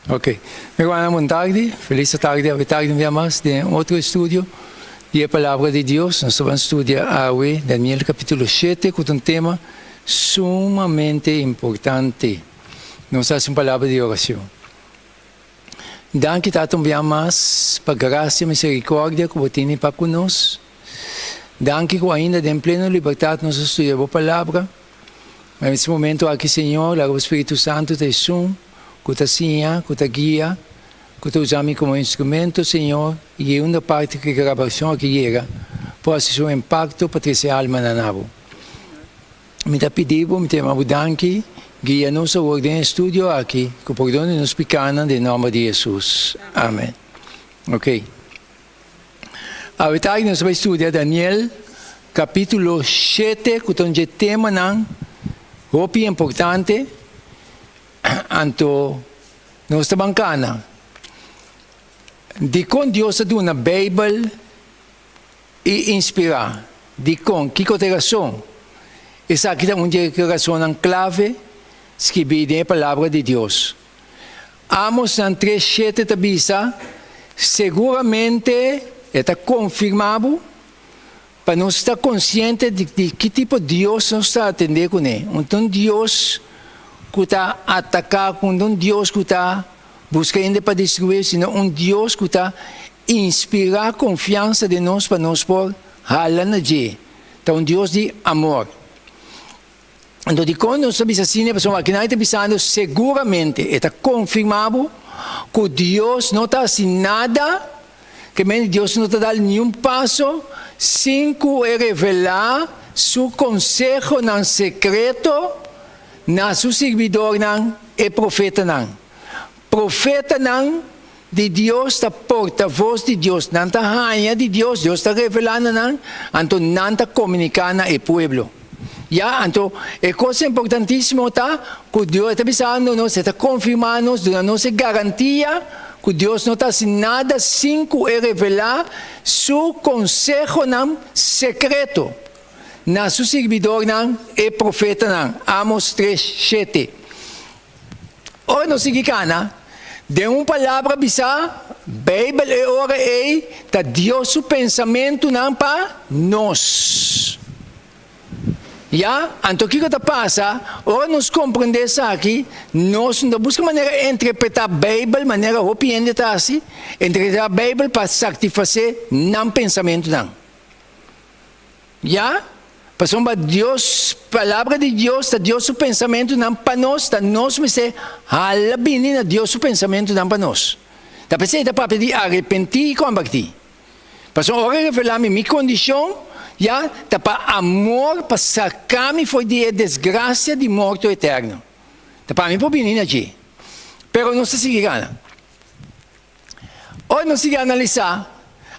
Ok. Mi rumannan bon tardi, felis tardi awe tardi un bia mas den otro estudio di e palabra di Dios. Nos ta ban studia awe Daniel capitulo shete cu ta un tema sumamente importante. Nos ta haci un palabra di oracion. Danki Tata un bia mas pa gracia y misericordia cu bo tene pa cu nos. Danki cu ainda den pleno libertad nos a studia bo palabra. Na es momento aki, Señor, laga bo Spiritu Santu ta esun ku ta siña, ku ta guia, ku ta usa mi komo instrumento, Señor, i e unda parti ku e grabashon aki yega por hasi su impakto pa trese almanan na bo. Mi ta pidi bo, mi ta yama bo danki, guia nos awor den e studio aki, ku pordon di nos pikanan den nòmber di Hesus. Amen. Ok. Awe tardi nos ta bai studia Daniel capítulo shete cu ta un dje temanan hopi importante, anto nos ta ban cana. Dicon Dios a duna Bijbel y inspira? Dicon? Kico ta e rason? Esaki ta un dje rasonnan clave skibi den e Palabra di Dios. Amosnan 3:7 ta bisa, Seguramente e ta konfirmá bo pa nos ta konsiente di di ki tipo Dios nos ta atendé kuné. Un ta un Dios ku ta ataká, un ta un Dios ku ta buska hende pa destruí, sino un Dios ku ta inspirá konfiansa den nos pa nos por hala na dje. Ta un Dios di amor. Anto dikon nos ta bisa asina? Pasobra aki nan e ta bisando seguramente, e ta konfirmá bo ku Dios no ta hasi nada, ke men Dios no ta dal niun paso sin ku e revelá su konsehonan sekreto na su sirbidornan, e profetanan. Profetanan di Dios ta portavos di Dios, nan ta haña di Dios, Dios ta revelá na nan, anto nan ta komuniká na e pueblo. Ya, anto e kos importantísimo ta ku Dios ta bisando nos, e ta konfirmá nos, duna nos e garantia ku Dios no ta hasi nada sin ku e revelá su konsehonan sekreto na su sirbidornan, e profetanan. Amos 3:7. Ora nos sigui kana, den un palabra bisá, Beibel e ora ei ta Dios su pensamentunan pa nos. Ya, anto kiko ta pasa? Ora nos komprendé esaki, nos no ta buska manera interpretá Beibel manera hopi hende ta hasi, interpretá Beibel pa satisfasé nan pensamentunan. Ya, pasobra Dios, Palabra di Dios ta Dios su pensamentunan pa nos, ta nos mester hala bini na Dios su pensamentunan pa nos. Ta p'esei ta papia di arepentí i kombertí. Pasobra ora e revelá mi mi kondishon, ya, ta pa amor pa saka mi for di e desgrasia di morto eterno. Ta pa mi por bini na dje. Pero nos ta sigui gana. Ora nos sigui analisá,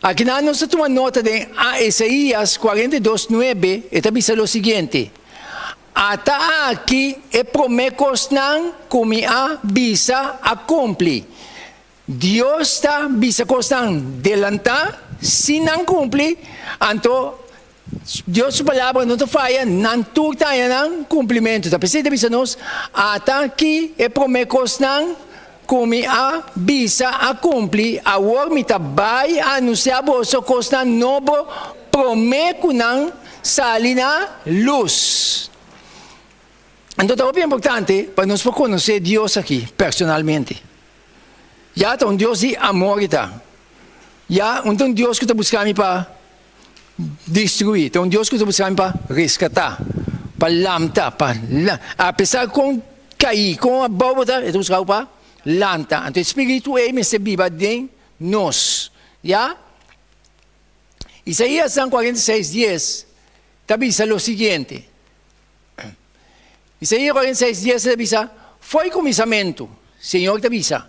akinan nos ta tuma nota den Isaías 42:9, e ta bisa lo siguiente, Ata aki e promé kosnan ku mi a bisa a kumpli. Dios ta bisa kosnan delantá, si nan kumpli, anto Dios su palabra no ta faya, nan tur ta haña nan kumplimentu. Ta p'esei ta bisa nos, Ata aki e promé kosnan ku mi a bisa a kumpli, awor mi ta bai anunsiá boso kosnan nobo promé ku nan sali na lus. Anto ta hopi importante pa nos por konosé Dios aki personalmente. Ya ta un Dios di amor e ta. Ya un ta un Dios ku ta buska mi pa destruí, ta un Dios ku ta buska mi pa reskatá, pa lanta, pa apesar kon kaí, kon abou bo ta, e ta buska bo pa lanta. Anto e spiritu ei mester biba den nos. Ya? Isaías 46, dies ta bisa lo siguiente. Isaías 46, dies ta bisa, Fo'i kuminsamentu, Señor ta bisa,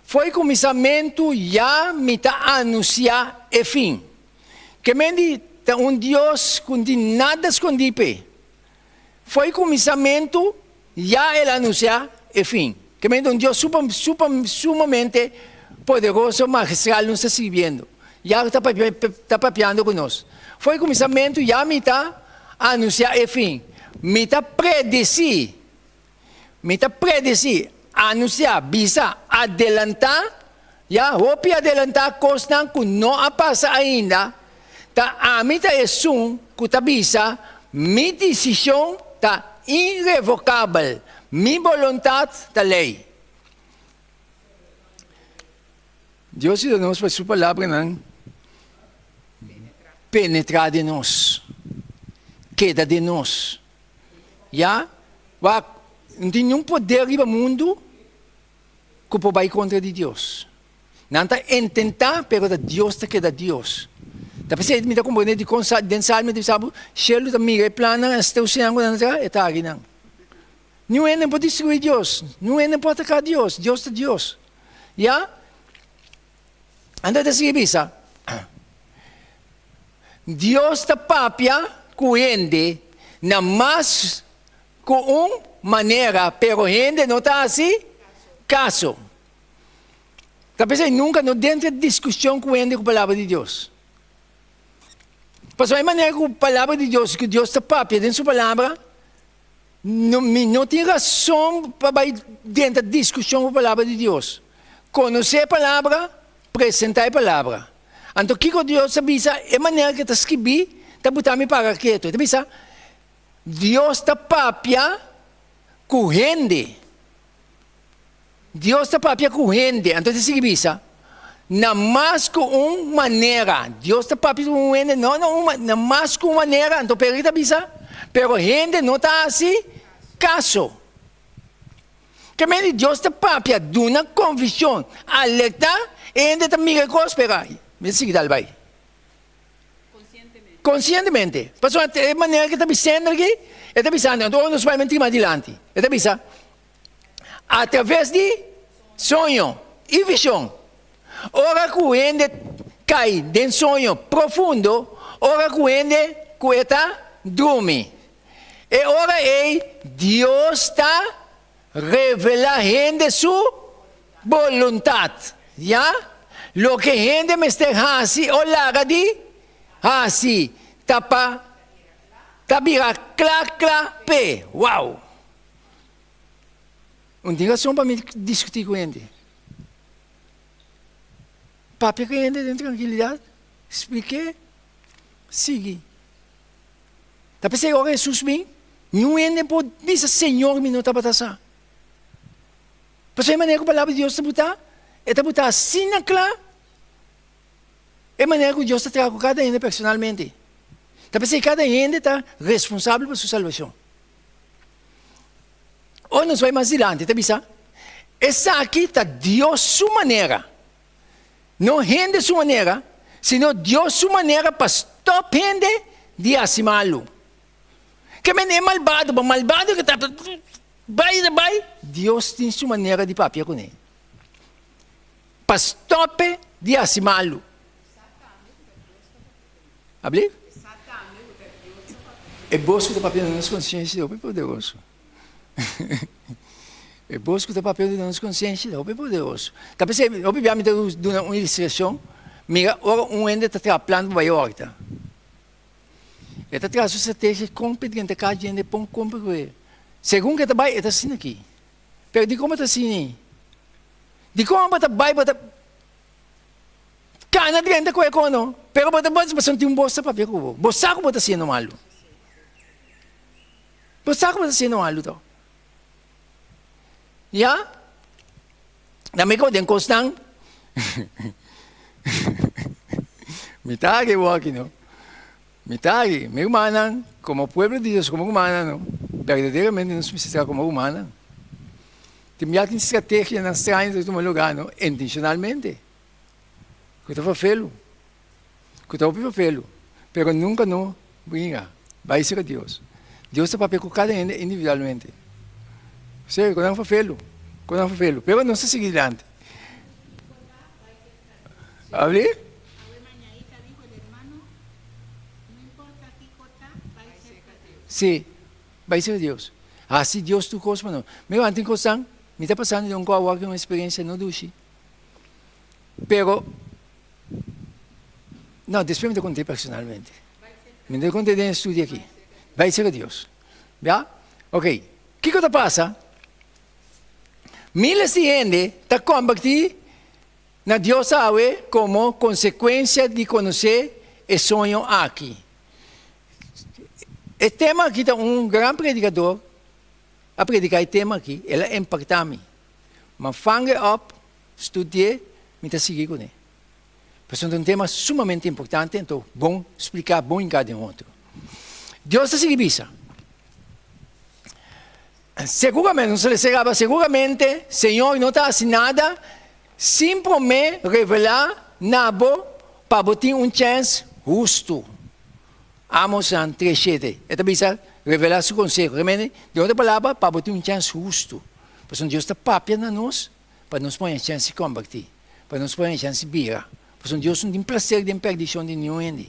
Fo'i kuminsamentu ya mi ta anunsiá e fin. Ke men di ta un Dios ku no tin nada skondí p'e. Fo'i kuminsamentu ya el a anunsiá e fin. Ke men ta un Dios super, super, sumamente poderoso, magistral nos ta sirbiendo. Ya ta papia, ta papiando ku nos. Fo'i kuminsamentu ya mi ta anunsiá e fin. Mi ta predesí, mi ta predesí. Anunsiá, bisa, adelantá, ya, hopi adelantá kosnan ku no a pasa ainda, ta ami ta esun ku ta bisa, Mi desishon ta irevokabel, mi boluntat ta lei. Dios yuda nos pa su palabranan penetrá den nos, keda den nos. Ya, wak, no tin niun poder riba mundu ku por bai kontra di Dios. Nan ta intentá, pero ta Dios ta keda Dios. Ta p'esei mi ta komprendé dikon den Salmo ta bisa bo, Shelu ta mira e plannan, e osean ku nan ta traha, e ta hari nan. Niun hende no por destruí Dios, niun hende no por ataká Dios, Dios ta Dios. Ya? Anto e ta sigui bisa, Dios ta papia ku hende na mas ku un manera, pero hende no ta hasi kaso. Ta p'esei nunka no drenta diskushon ku hende ku palabra di Dios. Pasobra e manera ku palabra di Dios, ku Dios ta papia den su palabra, No, mi no tin rason pa bai drenta diskushon ku palabra di Dios. Konosé e palabra, presentá e palabra. Anto kiko Dios ta bisa? E manera ku e ta skibí ta buta mi para ketu. E ta bisa, Dios ta papia ku hende. Dios ta papia ku hende. Anto e ta sigui bisa, Na mas ku un manera. Dios ta papia ku un hende, no na un, na mas ku un manera. Anto Pedro ta bisa, Pero hende no ta hasi kaso. Ke mende Dios ta papia, duna konvishon, alertá, e hende ta mira e kos, pero ai, mi ta sigui dal bai. Konsientemente. Pasobra e manera ku e ta bisando aki, e ta bisando, anto ora nos bai menti mas dilanti, e ta bisa, Atraves di soño i vishon. Ora ku hende kai den soño profundo, ora ku hende ku e ta drumi. E ora ei Dios ta revelá hende su boluntat, ya. Loke hende mester hasi o laga di hasi ta pa ta bira kla kla p'e. Wow! Un tin rason pa mi diskutí ku hende. Papia ku hende den trankilidat, splik'é, sigui. Ta p'esei ora Hesus bin, niun hende por bisa, Señor, mi no tabata sa. Pasobra e manera ku Palabra di Dios ta butá, e ta butá asina kla, e manera ku Dios ta traha ku kada hende personalmente. Ta p'esei kada hende ta responsabel pa su salbashon. Ora nos bai mas dilanti ta bisa, Esaki ta Dios su manera, no hende su manera, sino Dios su manera pa stòp hende di hasi malu. Ke men e malbado, bo malbado ke ta bai ta bai, Dios tin su manera di papia kuné pa stòp e di hasi malu. Abli? E bos ku ta papia na nos konsiensia ta hopi poderoso. E bos ku ta papia na nos konsiensia ta hopi poderoso. Ta p'esei hopi bia mi ta duna un ilustrashon, mira ora un hende ta traha plan pa bai òrta. E ta traha su strategia kon pa e drenta kas di hende pon kompra ku e. Segun ku e ta bai e ta asina aki. Pero dikon bo ta asina ei? Dikon bo ta bai bo ta. Kana drenta ku e kono, pero bo ta bo pasobra tin un bos ta papia ku bo. Bo sa ku bo ta hasiendo malu. Bo sa ku bo ta hasiendo malu to. Ya? Na mi den kosnan mi ta ari bo aki no. Mi ta ari, mi rumannan, komo pueblo di Dios, komo rumannan no, berdaderamente nos mester traha komo rumannan. Tin bia tin strategianan straño ta tuma lugá no intencionalmente, ku ta fafelu, ku ta hopi fafelu, pero nunka no bringa, bai serka Dios. Dios ta papia ku kada hende individualmente. Serio, ku nan fafelu, ku nan fafelu, pero nos ta sigui dilanti. Abli? Sí. Bai serka Dios. Hasi Dios tur kos pa nos. Mi wan tin kosnan, mi ta pasando den un kos awor ki un eksperensia no dushi. Pero, no, despues mi ta kont'é personalmente. Mi no ta kont'é den e studio aki. Bai serka Dios. Ya? Ok. Kiko ta pasa? Miles di hende ta kombertí na Dios awe komo konsekuensia di konosé e soño aki. E tema aki ta un gran predikador a prediká e tema aki, el a impaktá mi. M'a fang'e òp, studi'é, mi ta sigui kuné. Pasobra ta un tema sumamente importante, anto bon spliká, bon hinká den otro. Dios ta sigui bisa. Seguramente, nos ta lesa kaba, seguramente Señor no ta hasi nada sin promé revelá na bo pa bo tin un chèns hustu. Amos 3:7. E ta bisa revelá su konseho. Realmente, den otro palabra, pa bo tin un chèns hustu. Pasobra Dios ta papia na nos pa nos por haña chèns di kombertí, pa nos por haña chèns di bira. Pasobra Dios no tin plaser den pèrdishon di niun hende.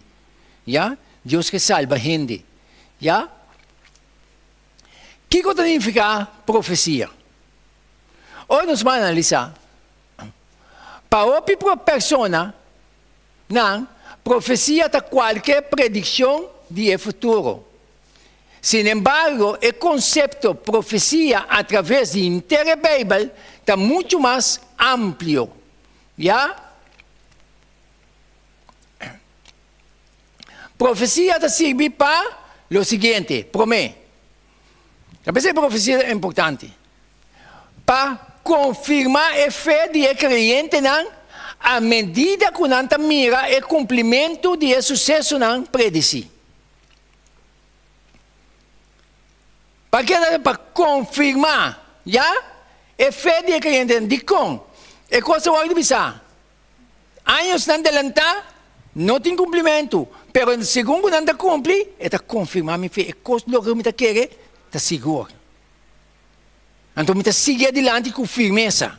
Ya? Dios ke salba hende. Ya? Kiko ta nifiká profesia? Ora nos bai analisá, pa hopi persona nan, profesia ta kualke predikshon di e futuro. Sinembargo, e konsepto profesia atraves di henter e Beibel ta muchu mas amplio. Ya. Profesia ta sirbi pa lo siguiente, promé, ta p'esei profesia ta importante, pa konfirmá e fe di e kreyentenan a medida ku nan ta mira e kumplimentu di e susesonan predisí. Pa keda pa konfirmá, ya, e fe di e kreyentenan. Dikon? E kos ta wòrdu bisá. Añosnan delantá no tin kumplimentu, pero segun ku nan ta kumpli, e ta konfirmá mi fe. E kos loke mi ta kere ta sigur. Anto mi ta sigui adilanti ku firmesa.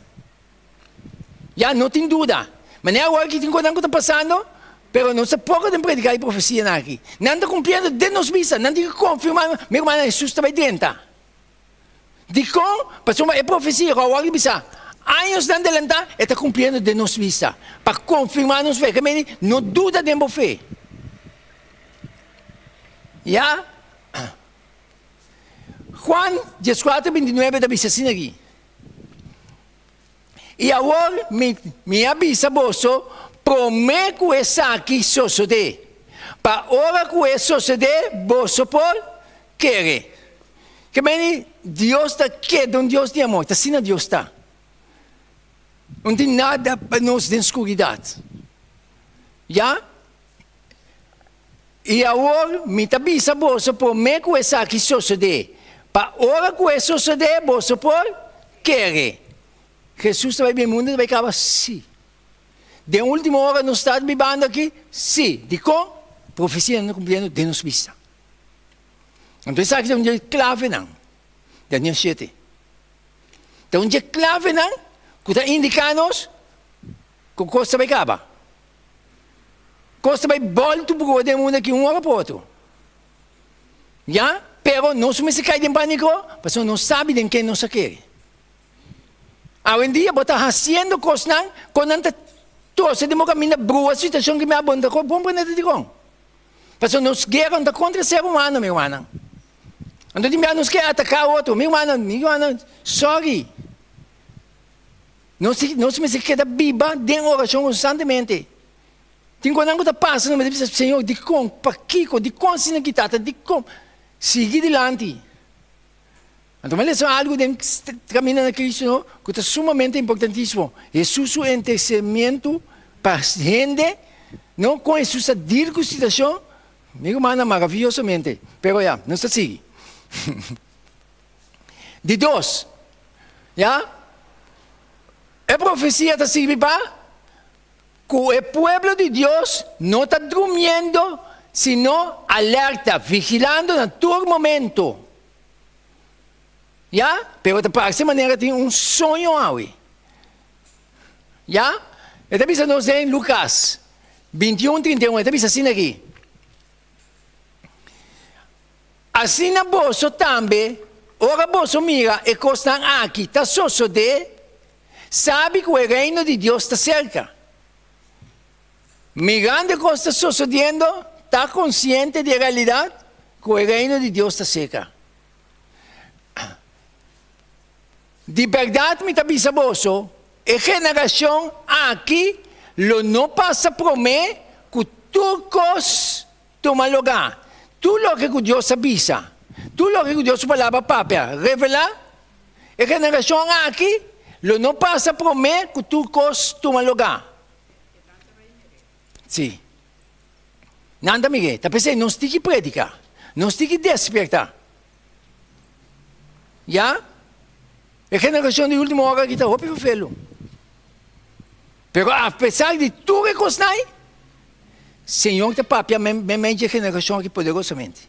Ya, no tin duda. Manera awor aki tin kosnan ku ta pasando, pero nos ta poko den prediká e profesianan aki. Nan ta kumpliendo den nos bista. Nan tin ku konfirmá, mi rumannan, Hesus ta bai drenta. Dikon? Pasobra e profesia ku a wòrdu bisá añosnan delantá, e ta kumpliendo den nos bista, pa konfirmá nos fe. Ke meni, no duda den bo fe. Ya. Juan dieskuater bintinuebe ta bisa asina aki, I awor mi, mi a bisa boso promé ku esaki sosodé, pa ora ku e sosodé boso por kere. Ke meni Dios ta keda un Dios di amor, ta asina Dios ta. No tin nada pa nos den skuridat. Ya? I awor mi ta bisa boso promé ku esaki sosodé, pa ora ku e sosodé boso por kere. Hesus ta bai bin mundu ta bai kaba? Sí. Den último ora nos ta bibando aki? Sí. Dikon? Profesianan ta kumpliendo den nos bista. Anto esaki ta un dje klavenan, Daniel shete. Ta un dje klavenan ku ta indiká nos ku kos ta bai kaba. Kos ta bai bòltu brua den mundu aki un ora pa otro. Ya, pero nos mester kai den pániko pasobra nos sabi den ken nos a kere. Awendia bo ta hasiendo kosnan ku nan ta trose den bo kaminda brua situashon ku mi a bon ta bon prende ta dikon. Pasobra nos guera no ta kontra ser humano, mi rumannan. Anto tin bia nos ke ataká otro. Mi rumannan, mi rumannan, sorry. Nos nos mester keda biba den orashon konstantemente. Tin konan ku ta pasa nos mester bisa, Señor, dikon? Pakiko? Dikon asina ki tata? Dikon? Sigui dilanti. Anto mi a lesa algu den Kaminda na Kristu no, ku ta sumamente importantísimo. Hesus su entersemientu pa hende, no, kon Hesus ta deal ku situashon, mi rumannan, maraviyosamente. Pero ya, nos ta sigui. Di dos, ya, e profesia ta sirbi pa ku e pueblo di Dios no ta drumiendo, sino alerta, vigilando na tur momento. Ya, pero ta parse manera tin un soño awe. Ya, e ta bisa nos den Lukas 21, 31, e ta bisa asina aki. Asina boso tambe, ora boso mira e kosnan aki ta sosodé, sabi ku e Reino di Dios ta serka. Mirando e kos ta sosodiendo, ta konsiente di e realidat ku e Reino di Dios ta serka. Di bèrdat mi ta bisa boso, e generashon aki lo no pasa promé ku tur kos tuma lugá. Tur loke ku Dios a bisa, tur loke ku Dios su Palabra papia, revelá, e generashon aki lo no pasa promé ku tur kos tuma lugá. Sí. Nan ta mir'é. Ta p'esei nos tin ki prediká. Nos tin ki despertá. Ya? E generashon di último ora aki ta hopi ferfelu. Pero apesar di tur e kosnan ei, Señor ta papia meimei dje generashon aki poderosamente.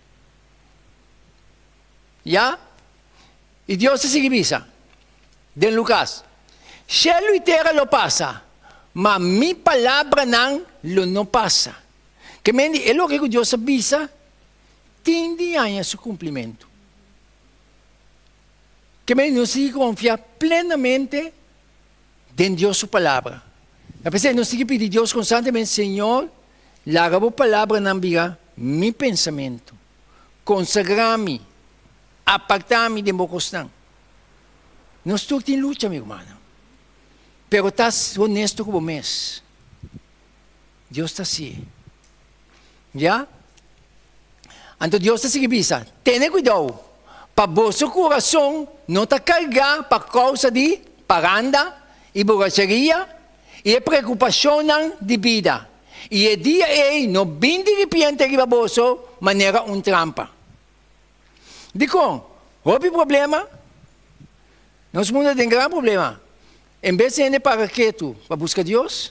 Ya? I Dios ta sigui bisa den Lukas, Shelu i tera lo pasa, ma mi palabranan lo no pasa. Ke men di e loke ku Dios a bisa tin di haña su kumplimentu. Ke men di nos tin ki konfia plenamente den Dios su palabra. Ta p'esei nos tin ki pidi Dios konstantemente, Señor, laga bo palabranan bira mi pensamentu. Konsagrá mi. Apartá mi den bo kosnan. Nos tur tin lucha, mi rumannan. Pero ta honesto ku bo mes. Dios ta hasié. Ya? Anto Dios ta sigui bisa, Tene kuidou pa boso kurason no ta kargá pa kousa di paranda i buracheria i e preokupashonnan di bida, i e dia ei no bin diripiente riba boso manera un trampa. Dikon? Hopi problema. Nos mundu den gran problema. En bes di hende para ketu pa buska Dios,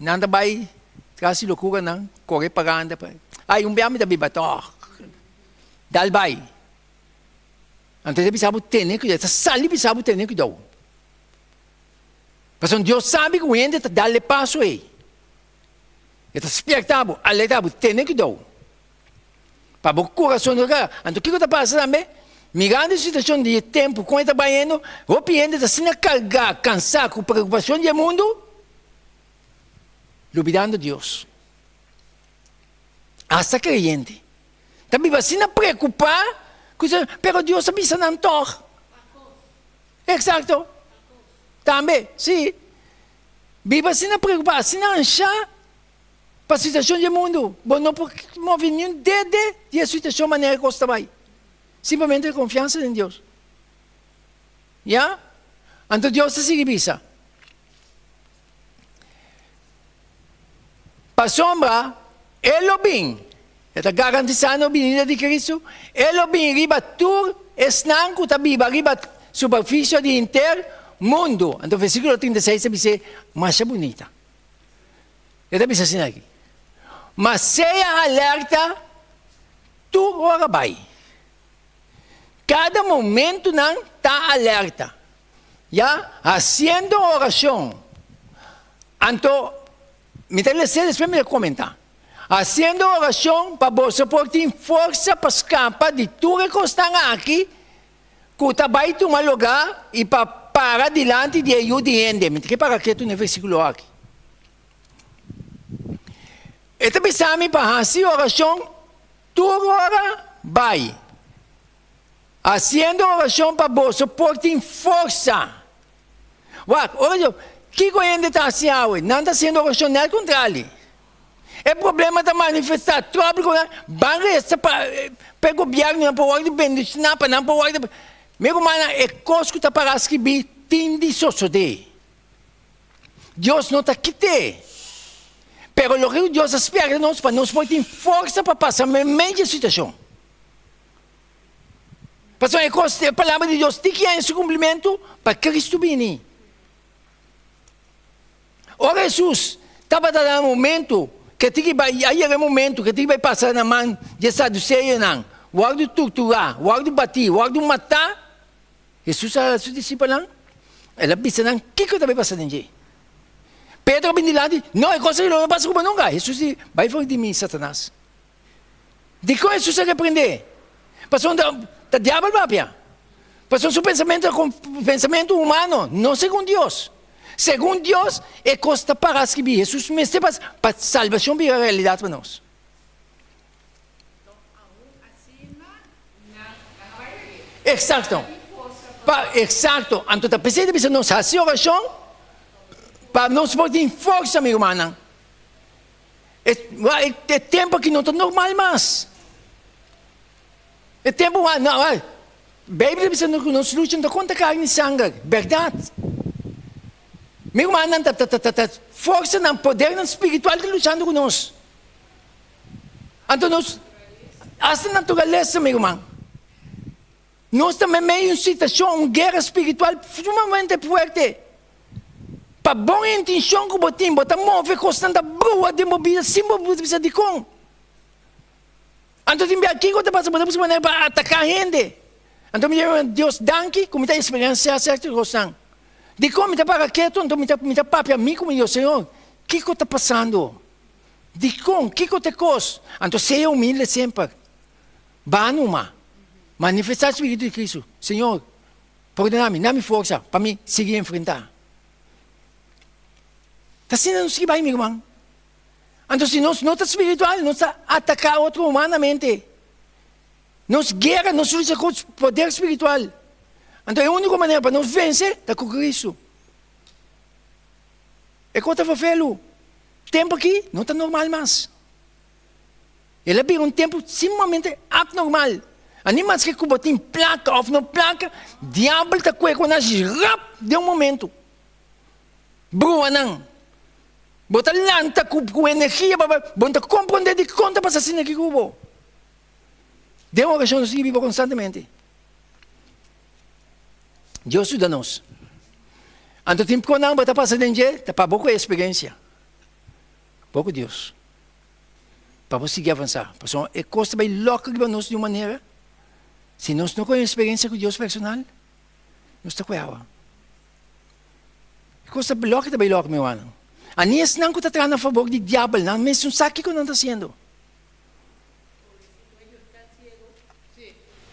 nan ta bai tras di lokuranan, kore paranda. Ai, un bia mi ta biba tòg. Dal bai. Anto e ta bisa bo tene kuidou, e ta sali bisa bo tene kuidou. Pasobra Dios sabi ku hende ta dal e paso ei. E ta spierta bo, alerta bo, tene kuidou. Pa bo kurason no kara. Anto kiko ta pasa tambe? Mirando e situashon di e tempu kon e ta bayendo, hopi hende ta asina kargá, kansá ku preokupashon di e mundu, lubidando Dios. Asta kreyente ta biba asina preokupá ku se, pero Dios a bisa nan tòg. Eksakto. Tambe, sí. Biba asina preokupá, asina anshá. Pa situashon di e mundu, bo no por move niun dede di e situashon manera kos ta bai. Simplemente konfiansa den Dios. Ya? Anto Dios ta sigui bisa, Pasobra E lo bin, e ta garantisá no binida di Kristu, E lo bin riba tur esnan ku ta biba riba superfisio di henter mundu. Anto versíkulo 36 ta bis'é masha bunita. E ta bisa asina aki, Ma sea alerta tur ora bai. Kada momentu nan ta alerta, ya, hasiendo orashon. Anto, mi ta lesa despues mi ta komentá. Hasiendo orashon pa boso por tin forsa pa skapa di tur e kosnan aki ku ta bai tuma lugá i pa para dilanti di e Yu di hende. Mi ta ke para ketu na e versíkulo aki. E ta bisa mi pa hasi orashon tur ora bai, hasiendo orashon pa boso por tin forsa. Wak, ora yo, kiko hende ta hasi awe? Nan ta hasiendo orashon nèt kontrali. E problema ta manifestá, tròbel ku nan, ban resa pa pa e gobièrnunan por wòrdu bendishoná, pa nan por wòrdu. Mi rumannan, e kos ku ta pará skibí tin di sosodé. Dios no ta kit'é. Pero loke ku Dios a spera di nos, pa nos por tin forsa pa pasa meimei di e situashon. Pasobra e kos, e palabra di Dios tin ki haña su kumplimentu pa Kristu bini. Ora Hesus tabata na e momentu ku e tin ki bai, a yega e momentu ku e tin ki bai pasa na man di e saduseonan, wòrdu torturá, wòrdu batí, wòrdu matá, Hesus a hala su disipelnan, el a bisa nan kiko ta bai pasa den dje. Pedro a bin dilanti, No, e kos aki lo no pasa ku bo nunka. Hesus di, Bai for di mi, Satanas. Dikon Hesus a reprendé? Pasobra ta diabel papia. Pasobra su pensamentu ta kon pensamentu humano, no segun Dios. Segun Dios, e kos ta para skibí. Hesus mester pasa pa salbashon bira realidat pa nos. Aun asina, nan a bai rei. Eksakto. Nan tin forsa pa. Pa, eksakto. Anto ta p'esei ta bisa nos hasi orashon pa nos por tin forsa, mi rumannan. E, e tempu aki no ta normal mas. E tempu wa, no, wa, Beibel ta bisa nos ku nos lucha no ta kontra karni i sanger. Bèrdat. Mi rumannan, ta, ta, ta, ta forsanan, podernan spiritual ta luchando ku nos. Anto nos, hasta naturalesa, mi ruman. Nos ta meimei un situacion, un guera spiritual sumamente fuerte. Pa bon intencion cu bo tin, bo ta move cosnan ta brua den bo bida sin bo bisa dicon. Anto tin bia kico ta pasa, bo ta busca manera pa ataca hende. Anto mi ta Dios danki cu mi ta experiencia cierto cosnan. Dicon mi ta para keto, anto mi ta mi ta papia mi cu mi Dios, Señor, kico ta pasando? Dicon? Kico ta e cos? Anto sea humilde semper. Ba numa. Manifestá Spiritu di Cristo. Señor, pordona mi, na mi forsa pa mi sigui enfrentá. Ta asina nos sigui bai, mi ruman. Anto si nos no ta spiritual, nos ta ataká otro humanamente. Nos guera, nos lucha ku poder spiritual. Anto e úniko manera pa nos vense ta ku Cristo. E kos ta fafelu. Tempu aki no ta normal mas. El a bira un tempu sumamente abnormal. Ani maske ku bo tin plaka òf no plaka, diabel ta kue ku nan rap den un momentu. Bruanan, bo ta lanta ku ku energia pa bo no ta komprondé dikon ta pasa asina aki ku bo. Den orashon nos tin ki biba konstantemente. Dios yuda nos. Anto tin konan bo ta pasa den dje, ta pa bo ku e eksperensia. Bo ku Dios. Pa bo sigui avansá. Pasobra e kos ta bai lòk riba nos di un manera, si nos no kohe eksperensia ku Dios personal, nos ta kue awa. E kos ta lòk ta bai lòk, mi rumannan. Ani esnan ku ta traha na fabor di diabel, nan mes no sa kiko nan ta hasiendo.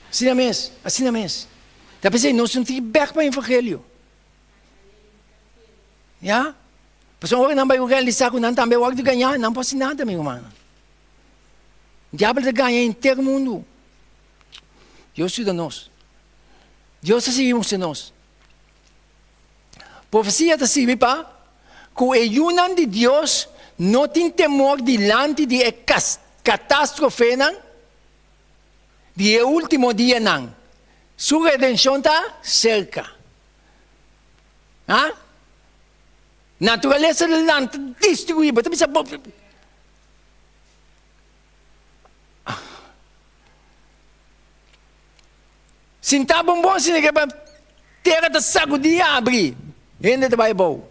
Asina mes, asina mes. Ta p'esei nos no tin bèk pa evangelio. Ya? Pasobra ora nan bai realisá ku nan tambe a wòrdu gañá, nan por hasi nada, mi rumannan. Diabel ta gaña henter mundu. Dios yuda nos. Dios ta sigui mustra nos. Profesia ta sirbi pa ku e yunan di Dios no tin temor dilanti di e katastrofenan di e último dianan. Su redenshon ta serka. Ha? Naturalesa di lanta destruí. Bo ta bisa bo. Sintá bon bon asina ke tera ta sagudí i abrí, hende ta bai abou.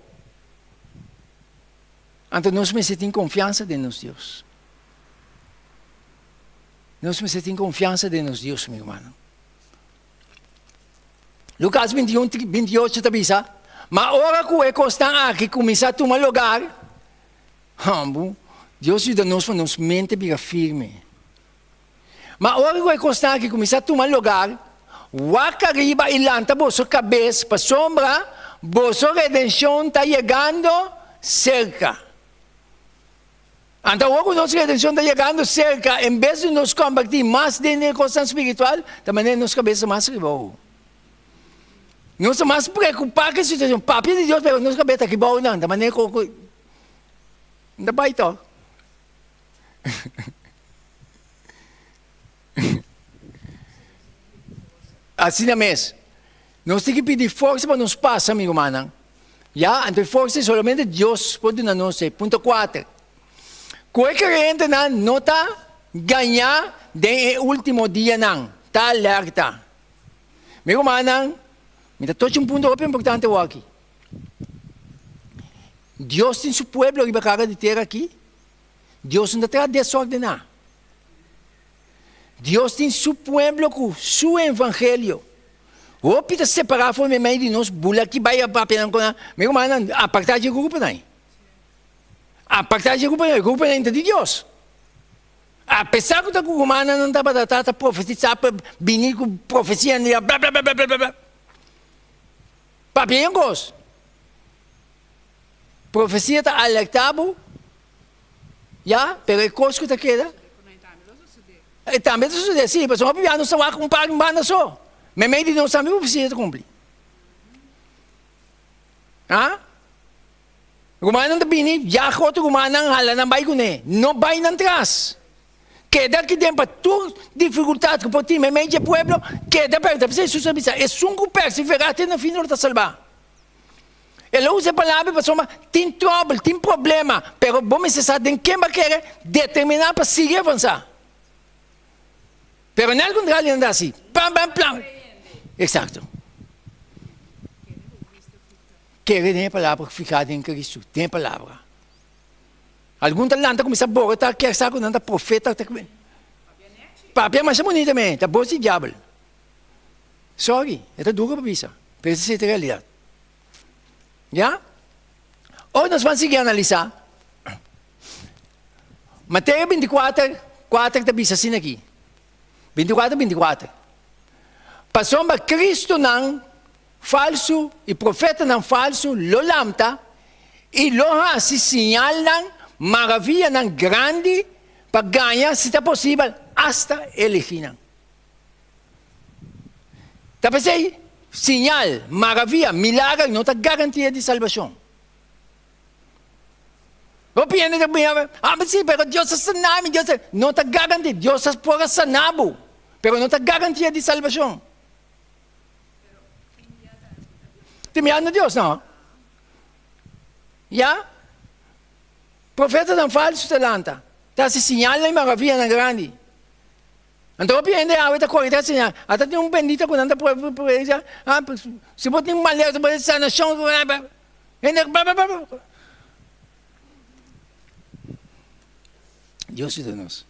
Anto nos mester tin konfiansa den nos Dios. Nos mester tin konfiansa den nos Dios, mi rumannan. Lukas 21, 28 ta bisa, Ma ora ku e kosnan aki kuminsá tuma lugar, hambu, Dios yuda nos pa nos mente bira firme. Ma ora ku e kosnan aki kuminsá tuma lugar, wak ariba i lanta boso kabes, pasobra boso redenshon ta yegando serka. Anto awor ku nos redenshon ta yegando serka, en bes di nos kombertí mas den e kosnan spiritual, ta manera nos kabes ta mas ribou. Nos ta mas preokupá ku e situashon. Papia di Dios, pero nos kabes ta ribou nan, ta manera ku ku no ta bai tòg. Asina mes, nos tin ki pidi forsa pa nos pasa, mi rumannan. Ya, anto e forsa ei solamente Dios por duna nos ei. Punto kuater, Ku e kreyentenan no ta gañá den e último dianan, ta alerta. Mi rumannan, mi ta tochi un punto hopi importante awor aki. Dios tin su pueblo riba kara di tera aki. Dios no ta traha desordená. Dios tin su pueblo ku su evangelio. Hopi ta separá for meimei di nos, bula aki bai a papia nan ku nan. Mi rumannan, apartá dje gruponan ei. Apartá dje gruponan ei, gruponan ei ta di Dios. Apesar ku ta ku rumannan nan tabata ta ta profetisá pa bini ku profesianan di bla bla bla bla bla bla. Papia un kos. Profesia ta alertá bo. Ya, pero e kos ku ta keda, e tambe ta sosodé. Sí, pasobra hopi bia nos ta wak un par di banda so. Meimei di nos tambe profesia ta kumpli. Ha? Rumannan ta bini, yag otro rumannan, hala nan bai kuné. No bai nan tras. Keda aki den pa tur difikultat ku por tin meimei dje pueblo, keda pèrsevera. P'esei Hesus a bisa, Esun ku pèrsevera te na fin lo ta salbá. El a usa e palabra pasobra tin tròbel, tin problema, pero bo mester sa den ken bo a kere determiná pa sigui avansá. Pero nel kontrario nan ta hasi, pam pam plam. Eksakto. Kere den e palabra, fihá den Kristu, den e palabra. Algun ta lanta kuminsá borota, kier sa ku nan ta profeta. Papia masha bunita me, ta bos di diabel. Sorry, e ta duro pa bisa, pero esei ta e realidat. Ya? Ora nos ban sigui analisá, Mateo 24, 4 ta bisa asina aki. 24, 24. Pasobra Cristonan falsu i profetanan falsu lo lamta i lo hasi siñalnan, maravianan grandi pa gaña, si ta posibel, asta elegínan. Ta p'esei, siñal, maravia, milager no ta garantia di salbashon. Hopi hende ta bini, ah, si, pero Dios a sana mi, Dios a. No ta garantia, Dios a por a sana bo, pero no ta garantia di salbashon. Tin miedu na Dios, no? Ya? Profetanan falsu ta lanta, ta hasi siñalnan i maravianan grandi. Anto hopi hende awe ta kore tras señal. Ata tin un bendita ku nan ta predica, ah, si bo tin malesa bo sanashon, hende bla bla bla. Dios yuda nos.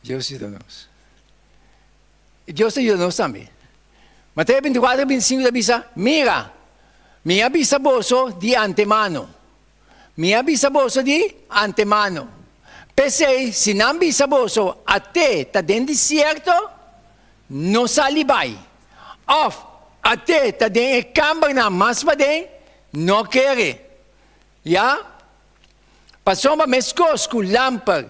Dios yuda nos. I Dios ta yuda nos tambe. Mateo 24, 25 ta bisa, Mira, mi a bisa boso di antemano. Mi a bisa boso di antemano. P'esei, si nan bisa boso, At'é ta den desierto, no sali bai. Òf, At'é ta den e kambernan mas paden, no kere. Ya? Pasobra meskos ku lamper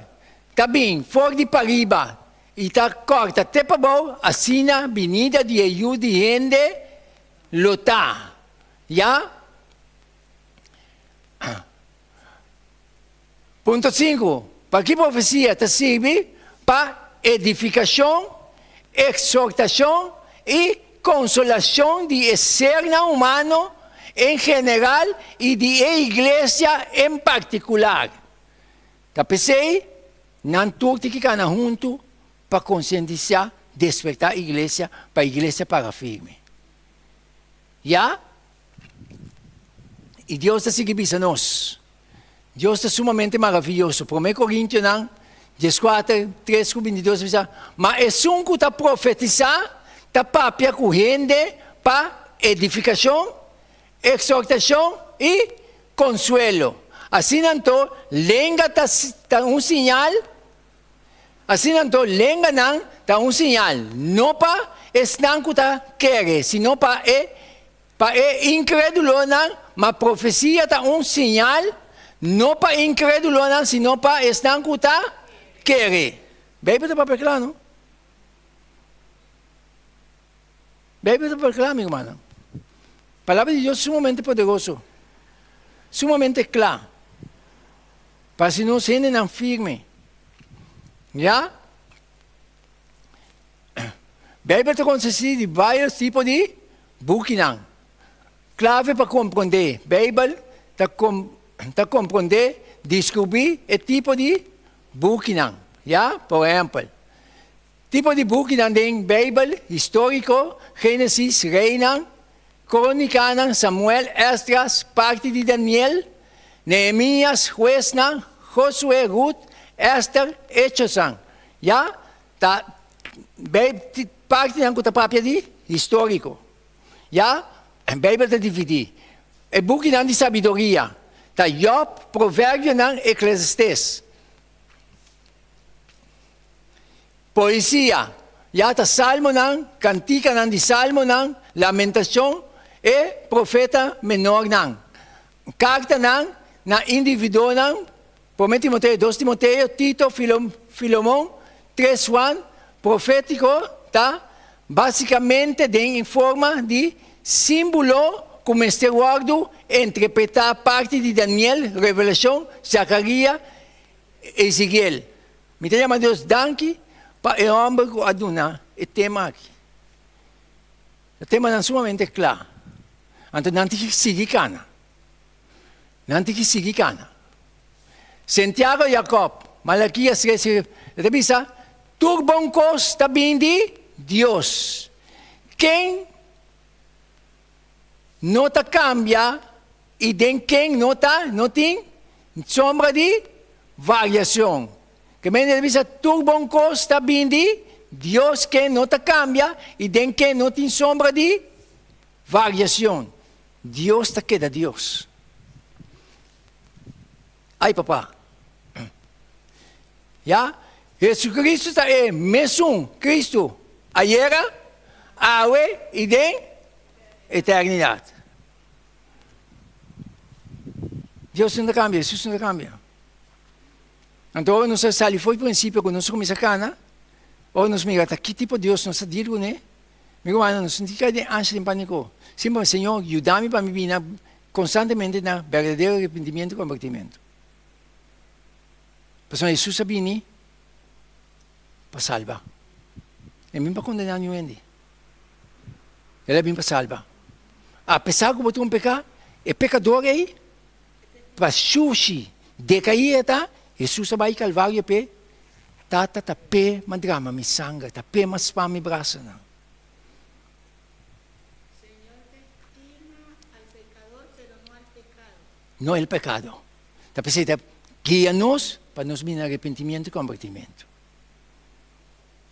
ta bin for di pariba i ta kòrta te pabou, asina binida di e Yu di hende lo ta. Ya? Punto sinku, Pa ki profesia ta sirbi pa edifikashon, eksortashon i konsolashon di e sernan humano en general i di e iglesia en partikular? Ta p'esei nan tur tin ki kana huntu pa konsientisá, despertá iglesia, pa iglesia para firme. Ya? I Dios ta sigui bisa nos. Dios ta sumamente maraviyoso. Promé Korintionan 14, 3 ku 22 ta bisa, Ma esun ku ta profetisá ta papia ku hende pa edifikashon, eksortashon i konsuelo. Asina anto, lenga ta ta un siñal, asina anto lenganan ta un siñal, no pa esnan ku ta kere, sino pa e Pa e inkredulonan, ma profesia ta un siñal, no pa inkredulonan, sino pa esnan ku ta kere. Beibel ta papia kla, no? Beibel ta papia kla, mi rumannan. Palabra di Dios sumamente poderoso, sumamente kla, pa hasi nos hendenan firme. Ya? Beibel ta konsistí di vários tipo di bukinan. Klave pa komprondé Beibel ta ta komprondé, diskubrí e tipo di bukinan. Ya, por ehèmpel, tipo di bukinan den Beibel, históriko, Génesis, Reinan, Krónikanan, Samuel, Esdras, parti di Daniel, Nehemías, Huesnan, Josué, Rut, Èster, Echosnan. Ya, Ta Bij partinan ku ta papia di históriko. Ya, Beibel ta dividí. E bukinan di sabiduria ta Jòb, Proverbionan, Eklesiastés. Poesia, ya ta Salmonan, Kantikanan di Salmonan, Lamentashon, e Profeta Menornan. Kartanan na individuonan, Promé Timoteo, Dos Timoteo, Tito, Filomon, Tres Juan, profétiko ta básikamente den e forma di símbolo. ku mester wòrdu interpretá parti di Daniel, Revelashon, Zakaria, Ezekiel. Mi ta yama Dios danki pa e hòmber ku a duna e tema aki. E temanan sumamente kla. Anto nan tin ki sigui kana. Nan tin ki sigui kana. Santiago, Jacob, Malakias 3, e ta bisa, Tur bon kos ta bin di Dios. Ken no ta kambia i den ken no ta no tin sombra di variashon. Ke mende ta bisa tur bon kos ta bin di Dios ken no ta kambia i den ken no tin sombra di variashon. Dios ta keda Dios. Ai papa. Ya, Jesucristo ta e mesun Cristo ayera, awe i den eternidat. Dios no ta kambia, Jesus no ta kambia. Anto ora nos a sali for di prinsipio ku nos a kuminsá kana, ora nos mira ta ki tipo Dios nos ta deal kuné, mi rumannan nos no tin kai den ansha den paniko. Simplemente, Señor, yuda mi pa mi bina konstantemente na berdadero arepentimiento i kombertimentu. Pasobra Jesus a bini pa salba. E bin pa kondená niun hende. El a bin pa salba. Apesar ku bo ta un peká, e pekador ei, pa shushi dekaí e ta, Hesus a bai Kalvario p'e, Tata, ta p'e m'a drama mi sanger, ta p'e m'a spa mi brasanan. Señor ta estima al pecador, pero no al pecado. No el pecado. Ta p'esei ta guia nos pa nos bini na arepentimiento i kombertimentu.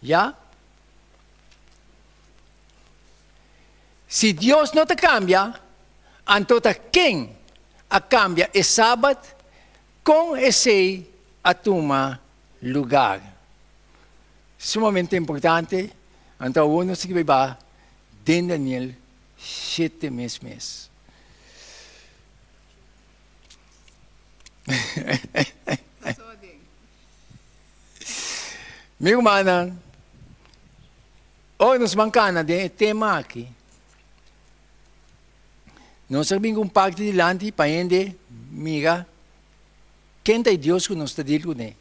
Ya? Si Dios no ta kambia, anto ta ken a kambia e Sabat? Kon esei a tuma lugar? Sumamente importante, anto awor nos tin ke bai den Daniel shete mes mes. Mi rumannan, ora nos ban kana den e tema aki, nos a bin ku un parti dilanti pa hende mira ken ta e Dios ku nos ta dil kuné,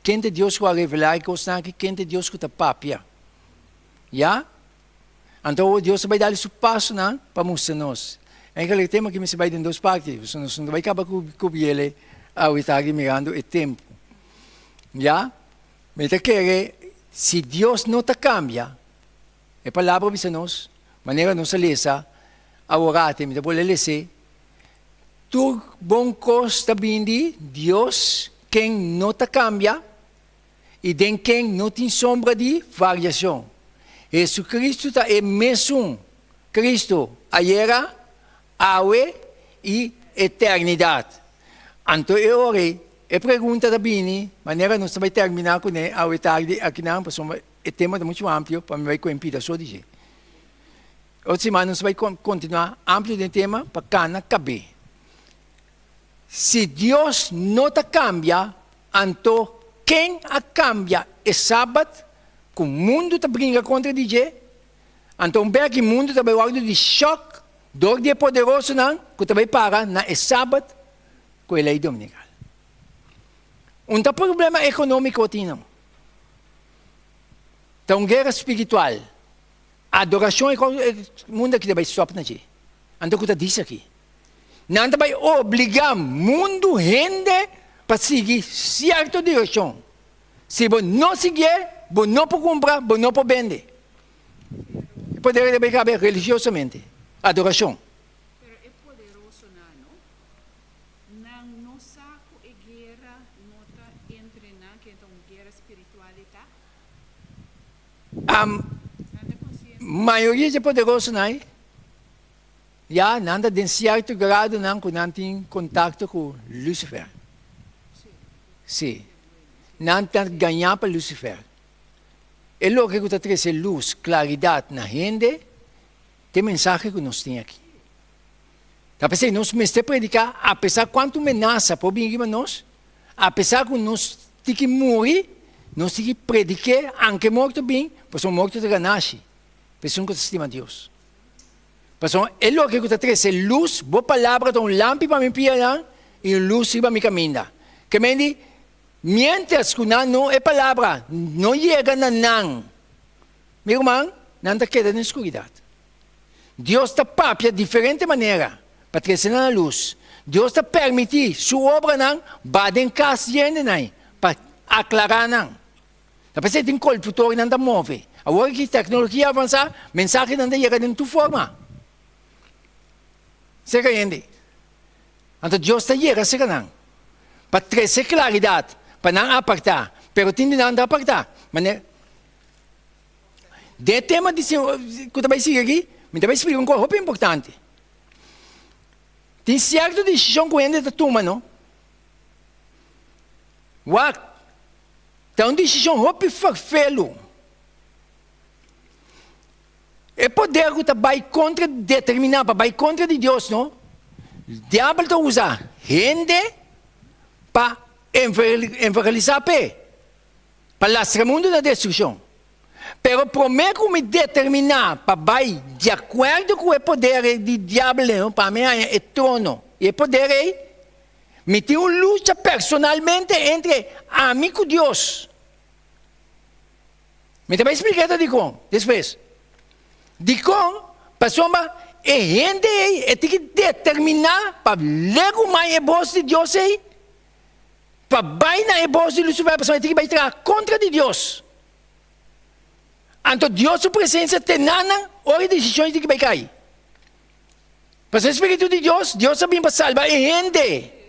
ken ta e Dios ku a revelá e kosnan aki, ken ta e Dios ku ta papia. Ya? Anto awor Dios ta bai dal su pasonan pa mustra nos. Eigenlijk e tema aki mester bai den dos parti, pasobra nos no ta bai kaba ku kubriel awe tardi mirando e tempu. Ya? Mi ta kere si Dios no ta kambia, e palabra bisa nos, manera nos a lesa aworate, mi ta bolbe les'é, tur bon kos ta bini di Dios ken no ta kambia, i den ken no tin sombra di variashon. Hesucristo ta e mesun Cristo ayera, awe i eternidat. Anto e ora ei, e pregunta ta bini, manera nos ta bai terminá kuné awe tardi akinan, pasobra e tema ta muchu amplio pa mi bai ku pida so di dje. Otro siman nos ta bai kontinuá amplio den e tema pa kana kab'é. Si Dios no ta kambia, anto ken a kambia e Sabat ku mundu ta bringa kontra di dje? Anto un bek i mundu ta bai wòrdu di shòk dor di e poderosonan ku ta bai para na e Sabat ku e lei dominikal. Un ta problema ekonómiko tin no. Ta un guera spiritual. Adorashon e mundu aki ta bai stòp na dje. Anto ku ta disa aki? Nan ta bai obligá mundu hende pa sigui sierto direkshon. Si bo no siguié, bo no por kumpra, bo no por bende. E poder ta bai kabe religiosamente, adorashon. Pero e poderosonan no. Nan no sa ku e guera no ta entre nan, ken ta un guera spiritual e ta? Am, Nan ta konsiente. mayoria dje poderosonan ei Ya nan ta den sierto gradonan ku nan tin kontakto ku Lucifer. Sí. Nan ta gañá pa Lucifer. E loke ku ta trese lus, klaridat na hende, ta e mensahe ku nos tin aki. Ta p'esei nos mester prediká apesar kuantu menasa por bin riba nos, apesar ku nos tin ki muri, nos tin ki predik'é anke morto bin, pasobra morto ta ganashi pa esun ku ta stima Dios. Pasobra e loke ku ta trese lus, bo palabra ta un lampi pa mi pianan i un lus riba mi kaminda. Ke men di, miéntras ku nan no e palabra no yega na nan, mi ruman, nan ta keda den skuridat. Dios ta papia diferente manera pa trese nan na lus. Dios ta permití su obranan ba den kas di hendenan pa aklará nan. Ta p'esei tin kolputornan ta move. Awor ki teknologia avansá, mensahenan ta yega den tur forma serka hende. Anto Dios ta yega serka nan pa trese klaridat, pa nan apartá. Pero tin di nan ta apartá. Manera den e tema di ku ta bai sigui aki, mi ta bai splika un kos hopi importante. Tin sierto desishon ku hende ta tuma, no? Wak, ta un desishon hopi ferfelu. E poder ku ta bai kontra, determiná pa bai kontra di Dios, no? Diabel ta usa hende pa evangelisá p'e, pa lastra mundu na destrukshon. Pero promé ku mi determiná pa bai di akuerdo ku e poder di diabel, pa mi haña e trono i e poder ei, Mi tin un lucha personalmente entre ami ku Dios. Mi ta bai splika esta dikon despues. Dikon? Pasobra e hende ei e tin ki determiná pa legumai e bos di Dios ei, pa bai na e bos di Lucifer, pasobra e tin ki bai traha kontra di Dios. Anto Dios su presensia te na nan ora e desishon ei tin ki bai kai. Pasobra e Spiritu di Dios, Dios a bin pa salba e hende.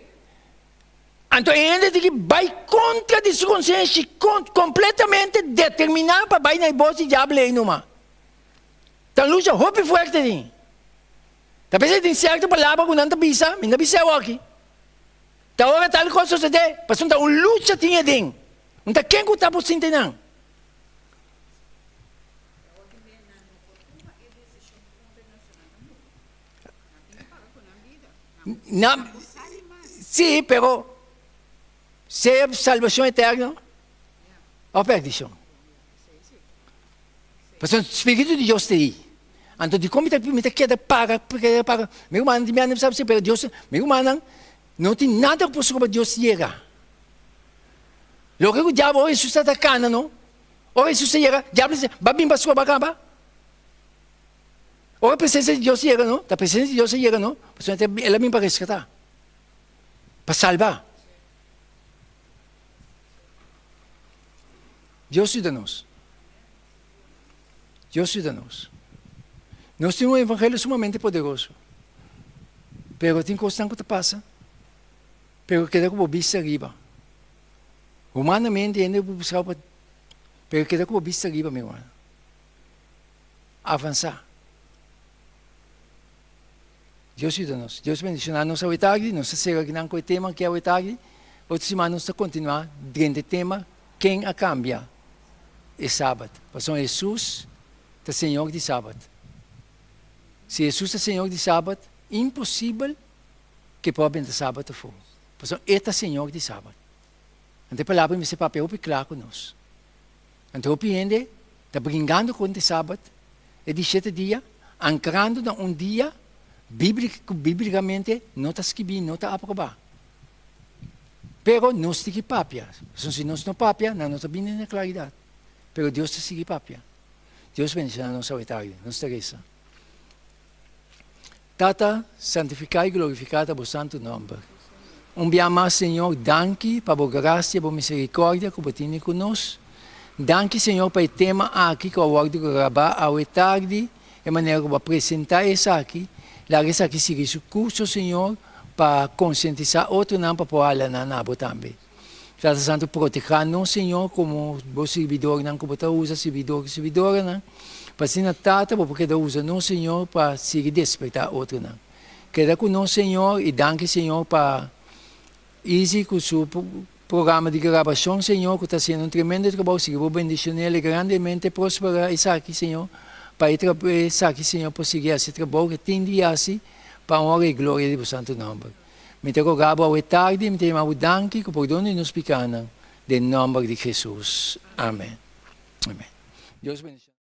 Anto e hende tin ki bai kontra di su konsenshi, kompletamente determiná pa bai na e bos di diabel ei numa. Ta un lucha hopi fuerte tin. Ta p'esei tin sierto palabra ku nan ta bisa, mi no ta bisa awoki. Ta ora tal kos sosodé, pasobra ta un lucha tin aden. No ta ken ku ta por sinti nan. Na, sí, pero sea salvacion eterno o perdicion. Pasobra Spiritu di Dios ta ei. Anto dikon mi ta mi ta keda para, keda para? Mi rumannan di mi a sabi si, pero Dios, mi rumannan no tin nada ku por stroba Dios yega. Loke ku diablo ora Hesus ta ta kana no, ora Hesus ta yega, diablo di, ba bin pa stroba kaba. Ora presencia di Dios yega no, ta presencia di Dios a yega no, pasobra el a bin pa rescata, pa salba. Dios yuda nos. Dios yuda nos. Nos tin un evangelio sumamente poderoso, pero tin cosnan cu ta pasa, pero keda cu bo bista riba. Humanamente hende por busca pa, pero keda cu bo bista riba, mi hermano. Avansá. Dios yuda nos. Dios bendishoná nos awe tardi. Nos ta sera akinan ku e tema aki awe tardi. Otro siman nos ta kontinuá drenta e tema Ken a kambia e Sabat? Pasobra Hesus ta Señor di Sabat. Si Hesus ta Señor di Sabat, imposibel ku e por a benta Sabat afó. Pasobra e ta Señor di Sabat. Anto e palabra mester papia hopi kla ku nos. Anto hopi hende ta bringando kontra e Sabat, e di shete dia, ankrando na un dia ku bíblikamente no ta skibí, no ta aprobá. Pero nos tin ki papia, pasobra si nos no papia, nan no ta bini na klaridat. Pero Dios ta sigui papia. Dios bendishoná nos awe tardi. Nos ta resa. Tata, santifiká i glorifiká ta bo santu nòmber. Un bia mas, Señor, danki pa bo grasia, bo miserikòrdia ku bo tini ku nos. Danki, Señor, pa e tema aki ku a wòrdu grabá awe tardi, e manera ku bo a presentá esaki. Laga esaki sigui su kurso, Señor, pa konsientisá otronan pa por hala nan na bo tambe. Tata Santu, protehá nos, Señor, komo bo sirbidornan ku bo ta usa, sirbidor i sirbidoranan, pa asina, Tata, bo por keda usa nos, Señor, pa sigui despertá otronan. Keda ku nos, Señor, i danki, Señor, pa Izzy ku su programa di grabashon, Señor, ku ta hasiendo un tremendo trabou. Sigui bo bendishon'el grandemente, prosperá esaki, Señor, pa e esaki, Señor, por sigui hasi e trabou ku e tin di hasi pa honra i gloria di bo santu nòmber. Mi ta roga bo awe tardi, mi ta yama bo danki ku pordon di nos pikanan, den nòmber di Jesus. Amen. Amen. Dios bendiciona.